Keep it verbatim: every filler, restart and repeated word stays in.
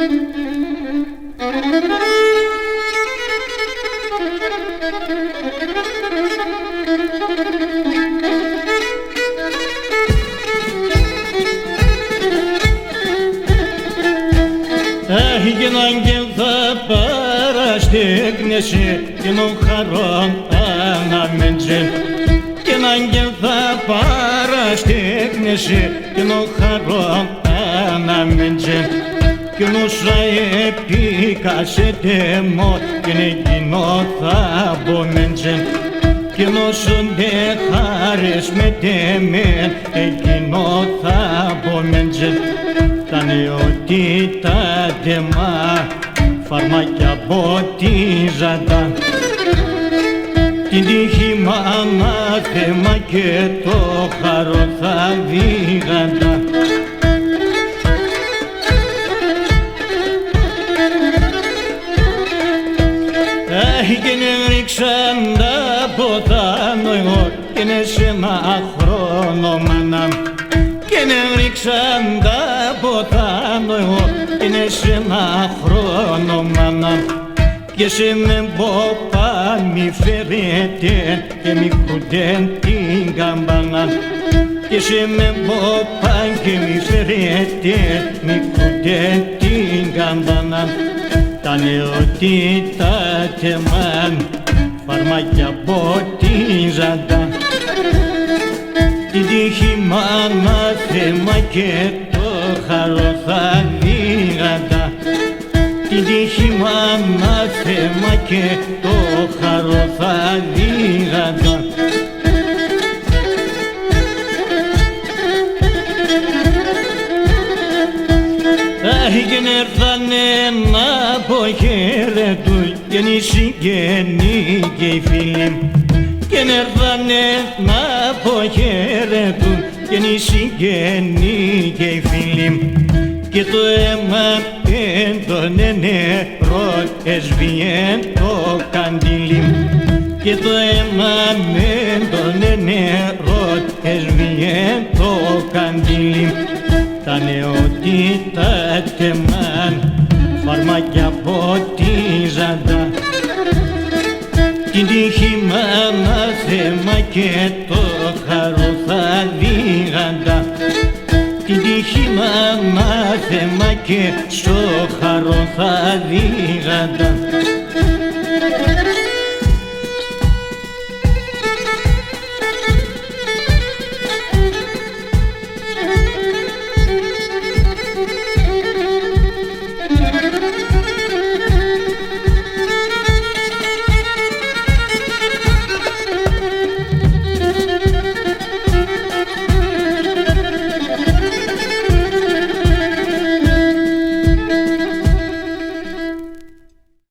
Αχ, εκείνον κι θα παραστέγνεσαι, εκείνον χαρόν αναμέντζεν. Εκείνον κι θα παραστέγνεσαι, εκείνον χαρόν αναμέντζεν. Κι όνος αεπίκασεν τ' εμόν, κι εκείνον θα πομέντζεν. Κι όνος όντε χάρες με τ' εμέν, εκείνον θα πομέντζεν. Τ' ανεότητα τ' εμάν, φαρμάκια πο' τη ζάντα. Την τύχη μ' ανάθεμα και το χαρόν θα δίγαντα. Αχ, κι ενέγριξαν τα ποθά ν' εγώ, κι είναι σ' έναν χρόνο μάνα. Κι ενέγριξαν τα ποθά ν' εγώ, κι είναι σ' έναν χρόνο μάνα. Κι εσέν εμπόπαν μη φέρετε, και μη κούτε την καμπάναν. Κι εσέν εμπόπαν και μη φέρετε, μη κούτε την καμπάναν. Τ' ανεότητα τ' εμάν, φαρμάκια πο' τη ζάντα. Την τύχη μ' ανάθεμα και το χαρόν θα δίγαντα. Την τύχη μ' ανάθεμα και το χαρόν θα δίγαντα. Αχ, κι ενέρθανε ν' αποχαιρετούν, κι είναι οι συγγενείς και οι φίλοι μ'. Κι ενέρθανε ν' αποχαιρετούν, κι είναι οι συγγενείς και οι φίλοι μ'. Και το αίμαν έντον ενέρον έσβιεν το καντήλι μ'. Και το αίμαν έντον ενέρον έσβιεν το καντήλι μ'. Τ' ανεότητα τ' εμάν, φαρμάκια πο' τη ζάντα. Την τύχη μ' ανάθεμα και το χαρόν θα δίγαντα. Την τύχη μ' ανάθεμα και σο χαρόν θα δίγαντα.